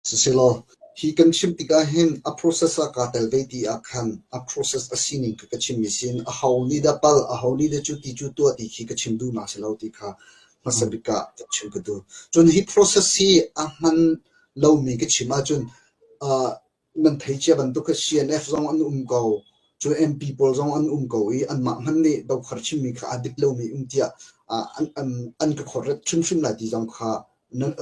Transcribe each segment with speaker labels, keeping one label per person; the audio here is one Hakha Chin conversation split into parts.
Speaker 1: Siselaw, hi kan chim tikah hin a process ah kaa tel ve ti ah khan a process a sining kha ka chimmi sin aho nih dah palh, aho nih dah cu ti cu tuah ti khi ka chim duhnak si lo ti kha hmasa bik ah ka chim ka duh. Cun hi process hi a hman lomi ka chim ahcun uh, nan thei cia bantuk kha CNF zong an um ko, cun MP pawl zong an um ko i anmah hmanh nih dokhar chimmi kha aa dik lomi um tiah uh, an, an, an ka khorret hrimhrim lai ti zong kha nan,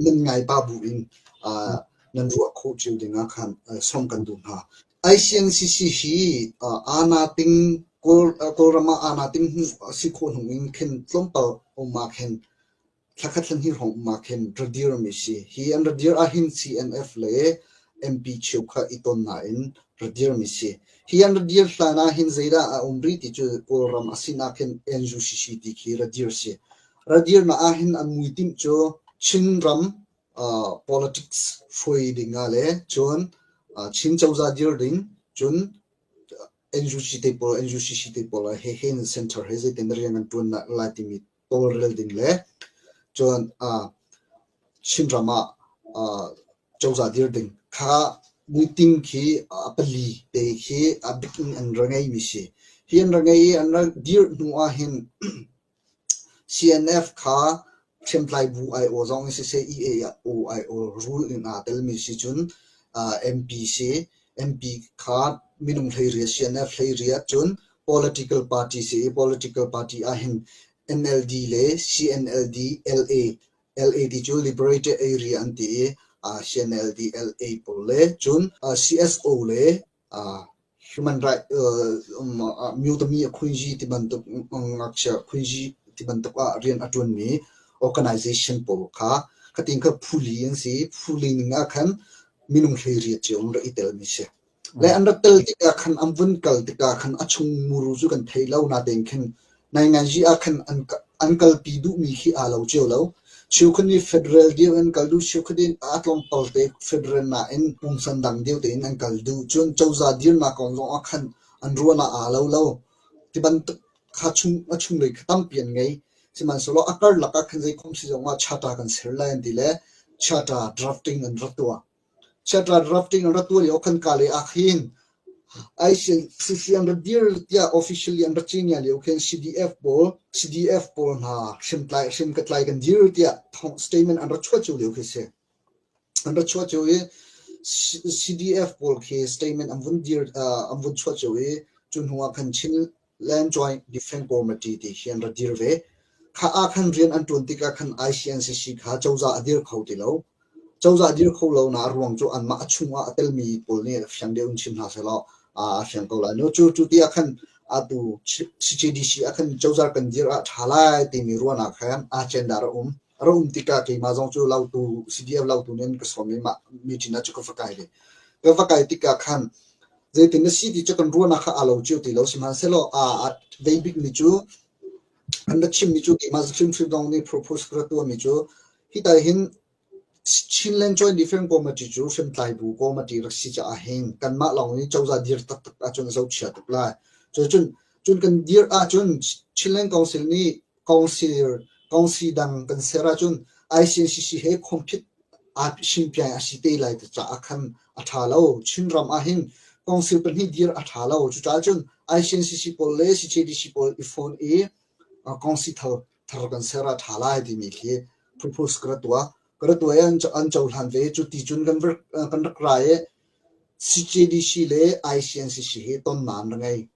Speaker 1: nan ngai pah bu in uh, nan ruah khawh cio ding ah khan uh, sawm kan duh hna. ICNCC hi uh, ana ting Kawl, Kawlram ah ana ting hnu si khawh hnu in khin tlawmpal um ah khin thlakhat thlanhnih hrawng um ah khin ra dirmi si. Hi an ra dir ahhin CNF le MP cheukhat i ton nain ra dirmi si. Hi an ra dir hlan ahhin zeidah a um rih ti cu Kawlram a sinak hin NUCC ti khi ra dir si. Ra dirnak ahhin an muitinh cu Chinram uh, politics hruai ding ah le cun uh, Chin cozah dir ding cun NUG te pawl NUCC te pawl he hin center he zeitin rian an tuan lai timi tawlrel ding le cun Chinram ah cozah dir ding kha muiting khi a pali te khi a bik in an ra ngeimi si. Hi an ra ngei i an ra dir hnu ah hin CNF kha hriamtlai bu aiawh zong in siseh EAO aiawh rule in aa telmi si cun MP si. MP kha minung 18 CNF 18 cun political party si i political party ahhin NLD le CNLD LA LA ti cu Liberated Area an ti i CNLD LA pawl le cun CSO le human right mutami akhunji ti bantuk ngakchia khunji ti bantuk ah rian a ṭuanmi organization pawl kha khatin kha phuli an si. Phuli ning ah khan minung 18 cio an rak i telmi si. Le an rak tel tikah khan an vun kal tikah khan a chung muru cu kan thei lo natein khin nainganzi ah khan an an kalpi duhmi khi aa lo cio lo. Cheukhat nih federal deuh in kal duh, cheukhat in a tlawmpal te federal nain pungsan dang deuh tein an kal duh. Cun cozah dirnak kong zong ah khan an ruahnak aa lo lo. Ti bantuk kha chung a chunglei kha tampi an ngei. Sihmanhsehlaw a karlak ah khan zeikhom si zong ah charter kan ser lai an ti le charter drafting an rak tuah. Charter drafting an rak tuah lio khan ka le ah khin ICCC an ra dir tiah officially an ra cinya lio khin CDF pawl CDF pawl hna hrimtlai hrim ka tlai kan dir tiah statement an ra chuah cio lio khi si. An ra chuah cio i CDF pawl khi statement an vun dir an vun chuah cio i cu hnu ah khan Chin Land Joint Defence Committee ti khi an ra dir ve. Kha ah khan rian an ṭuan tikah khan ICNCC kha cozah a dir kho ti lo. Cozah dir kho lo nak ruang cu anmah a chungah a telmi pawl nih fiang deuh in chim hna sehlaw a fiang ko lai. No, cu cu ti ah khan atu CJDC ah khan cozah kan dir ah ṭha lai timi ruahnak khan agenda a um. A ra um tikah keimah zong cu lautu CDF lautu nih an ka sawm i mah meeting ah cu ka va kai ve. Ka va kai tikah khan zeitin na si ti cu kan ruahnak kha aa lo cio ti lo. Sihmanhsehlaw aa vei bikmi cu an ra chimmi cu keimah hrimhrim zong nih propose ka ra tuahmi cu hita hin Chinland Joint Defence Committee cu hriamtlai bu committee rak si caah hin kanmah lawng nih cozah dir taktak ahcun a zohchia tuk lai. Cucun cun kan dir ahcun Chinland Council nih council council dang kan ser ahcun ICNCC he compete aa hrinpiai a si te lai caah khan a ṭha lo. Chinram ah hin council pahnih dir a ṭha lo. Cucaah cun ICNCC pawl le CJDC pawl i phone i council thar thar kan ser a ṭha lai timi khi propose ka ra tuah. Ka ra tuah i an cohlan ve. Cu ti cun kan kan rak ra i CJDC le ICNCC hi tonnak an ra ngei.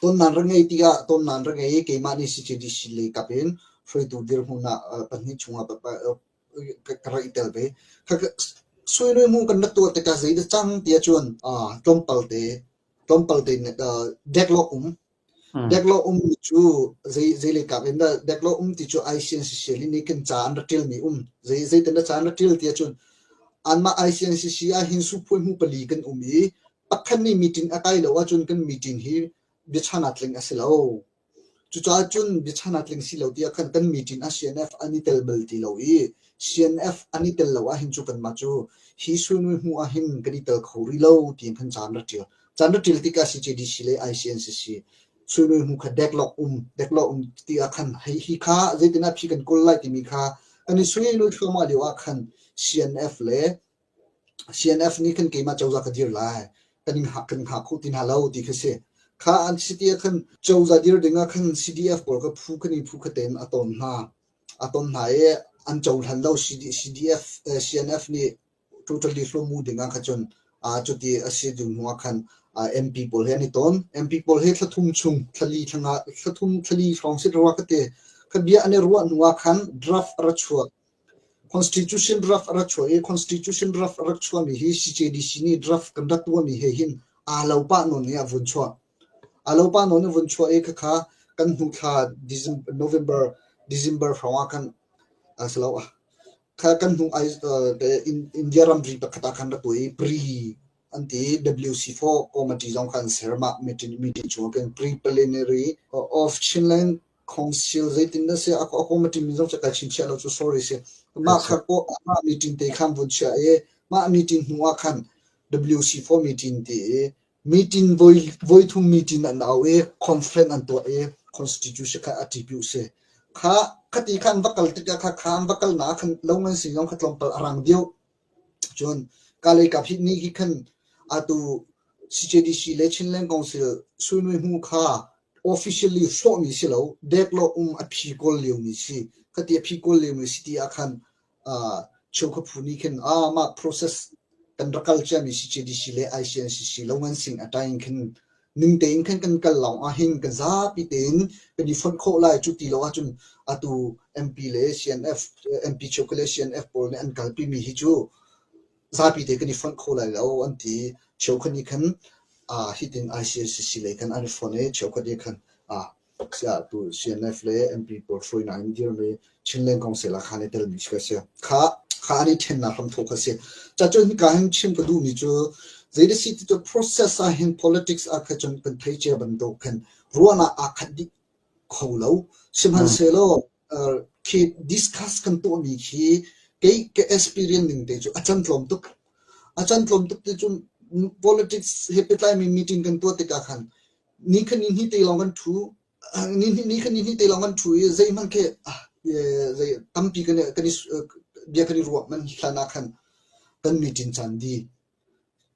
Speaker 1: Tonnak ra ngei tikah tonnak ra ngei i keimah nih CJDC lei kap in hruaitu dirhmun ah pahnih chungah ka rak i tel ve. Suinui mu kan rak tuah tikah zei dah cang ti ahcun tlawmpal te tlawmpal te deadlock um. Deadlock ummi cu zei zei lei kap in dah deadlock um ti cu ICNCC nih kan ca an rak ṭialmi um. Zei zeitin dah ca an rak ṭial ti ahcun anmah ICNCC ah hin suphuai hmu pali kan um i pakhat nih meeting a kai lo ahcun kan meeting hi biachan ah tling a si lo. Cucaah cun biachan ah tling si lo tiah khan kan meeting ah CNF an i tel bal ti lo i CNF an i tel lo ahhin cu kanmah cu hi suinui hmuh ahhin kan i tel kho rih lo tiin khan ca an rak ṭial. Ca an rak ṭial tikah CJDC le ICNCC suinui hmuh kha deadlock um deadlock um ti ah khan hei hi kha zeitin ah phi kan kawl lai timi kha kan i suinui thluahmah lio ah khan CNF le. CNF nih khan keimah cozah ka dir lai, kan in hngak kan hngak kho ti hna lo ti kha si. Kha an si ti ah khan cozah dir ding ah khan CDF pawl kha phu khan i phu kha tein a ton hna. A ton hna i an cohlan lo CDF CNF nih totally hlawmu ding ah kha cun cuti a si ding hnu ah khan MP pawl he an i ton. MP pawl he thla thum chung thlali thlanga thla thum thlali hrawng si rua ka ti. Kha bia an i ruah hnu ah khan draft a ra chuak. Constitution draft a rak chuah i Constitution draft a rak chuahmi hi CJDC nih draft kan rak tuahmi he hin aa lo pah nawn i a vun chuah. Aa lo pah nawn i vun chuah i khakha kan hnu thla November, December hrawng ah khan a si lo kha kan hnu India ramri pakhat ah khan rak tuah i pre an ti WC4 committee zong kha an ser mah meeting meeting chung ah khin pre-preliminary of Chinland Council zeitin dah si a committee min zong cu kai chinchiah lo cu sorry si. Mah kha ko mah meeting te khan vun chiah i mah meeting hnu ah khan WC4 meeting ti i meeting voi voi thum meeting an au i conference an tuah i constitution kha a ṭipiu si. Kha khati khan va kal tikah kha kha an va kal na khan lo ngan sing zong kha tlawmpal a rang deuh. Cun Kalay kap hi ni hi khan atu CJDC le Chinland Council Suinui hmu kha officially hrawhmi si lo, deklawh um a phi kawl liomi si. Khati a phi kawl liomi si ti ah khan cheukhat phu nih khin ah mah process kan rak kal ciami CJDC le ICNCC lo ngan sing a tain khin ning tein khan kan kal lawng ah hin kan zapi tein kan i fonh khawh lai. Cu ti lo ahcun atu MP le CNF MP cheukhat le CNF pawl nih an kalpimi hi cu zapi te kan i fonh kho lai lo an ti. Cheukhat nih khan hitin ICNCC lei khan an i fonh i cheukhat nih khan tu CNF le MP pawl hruainak in dirmi Chinland Council ah khan i telmi khi a si. Kha kha an i ṭhennak hramthawk a si. Cacun hika hin chim ka duhmi cu zei si ti cu process ah hin politics ah kha cun kan thei cia bantuk khin ruahnak aa khat dih kho lo. Sihmanhsehlaw khi discuss kan tuahmi khi kei ka experience ning te cu a can tlawm tuk. A can tlawm tuk ti cun politics he pehtlaimi meeting kan tuah tikah khan ni kha ni hnih te lawng kan ṭhu ni kha ni hnih te lawng kan ṭhu i zeihmanh khi zei tampi kan kan i bia kan i ruah man hlan ah khan kan meeting caan di.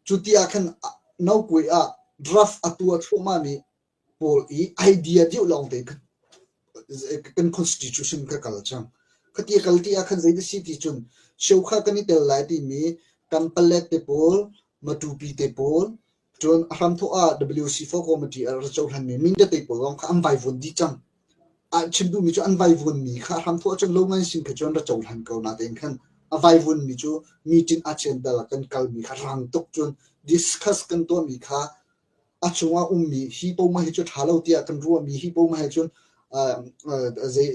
Speaker 1: Cu ti ah khan nokui ah draft a tuah thluahmah mi pawl i idea deuh lawng te kan constitution kha kal cang. Khati kal ti ah khan zei si ti cun cheukha kan i tel lai timi kan palet te pawl, Matupi te pawl, Cun a hramthawk ah WC4 committee a rak cohlanmi Mindat pawl zong kha an vaivuan dih cang. A chim duhmi cu an vaivuanmi kha a hramthawk ahcun lo ngan sin kha cun rak cohlan ko natein khan a vaivuanmi cu meeting a cendal ah kan kalmi kha rang tuk cun discuss kan tuahmi kha a chungah ummi hi poah hi cu ṭha lo tiah kan ruahmi hi poah hi cun zei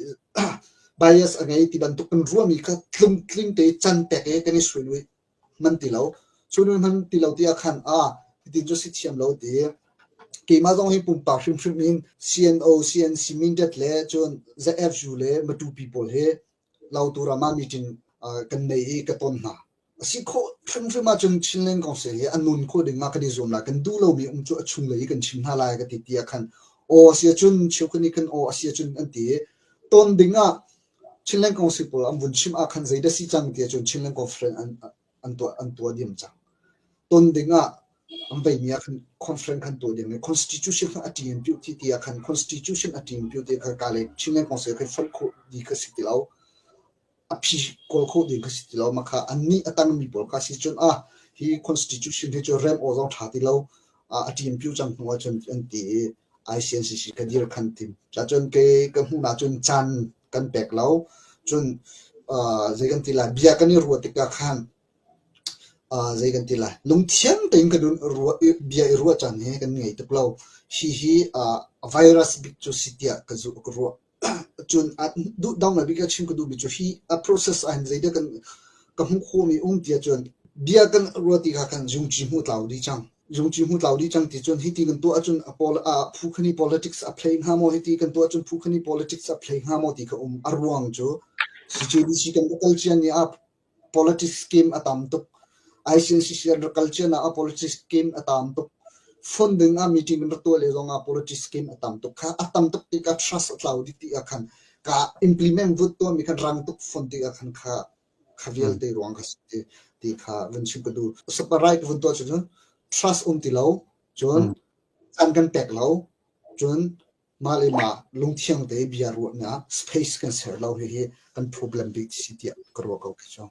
Speaker 1: bias a ngei ti bantuk kan ruahmi kha tlungtling te can pek i kan i suai hman ti lo. Cu nu hman ti lo ti ah khan ah hitin cu si thiam lo ti. Keimah zong hi pumpak hrimhrim in CNO, CNC Mindat le cun ZFU le Matupi pawl hi Lautu ram ah meeting kan nei i ka ton hna. A si khawh hrimhrim ahcun Chinland Council hi a nun khawh ding ah kan i zuam lai. Kan duh lomi um cu a chunglei i kan chim hna lai ka ti ti ah khan aw a si ahcun cheukhat nih khan aw a si ahcun an ti i ton ding ah Chinland Council pawl an vun chim ah khan zeidah si cang ti ahcun Chinland Conference an, an tuah an tuah diam cang. Ton ding ah an veimi ah khan conference khan tuah diam i constitution khan a ṭin piu ti ti ah khan constitution a ṭin piu ti kha ka le Chinland Council khan fonh khawh di kha si ti lo. A phi kawl khawh ding kha si ti lo. Mah kha annih a tangmi pawl kha si cun ah hi constitution hi cu rem aw zong ṭha ti lo. A ṭin piu cang hnu ahcun an ti i ICNCC ka dir khan tim. Cun kei ka hmuh ahcun caan kan pek lo. Cun zei kan ti lai bia kan i ruah tikah khan zei kan ti lai lungthiang tein kan ruah bia i ruah caan hi kan ngei tuk lo. Hihi virus bik cu si tiah ka zuh ka ruah. Cun duhdang bik a chim ka duhmi cu hi a process ah hin zeidah kan ka hmuh khawhmi um tiah cun bia kan ruah tikah khan zungci hmuh tlau dih cang. Zungci hmuh tlau dih cang ti cun hiti kan tuah ahcun a pol a phu khani politics a play hnga maw hiti kan tuah ahcun phu khani politics a play hnga maw ti kha um. A ruang cu CJDC kan va kal cia ni ah politics scheme a tam tuk. ICNCC an rak kal cia ah politics scheme a tam tuk. Fund ding ah meeting kan rak tuah le zong ah politics scheme a tam tuk kha. A tam tuk tikah trust a tlau dih ti ah khan ka implement vut tuahmi khan rang tuk fund tikah khan kha kha vialte ruang kha si. ti kha vun chim ka duh. Separate vun tuah cu trust um ti lo, cun caan kan pek lo, cun mah le mah lungthiang te bia ruahnak space kan ser lo hihi kan problem bik si tiah ka ruah ko khi cu.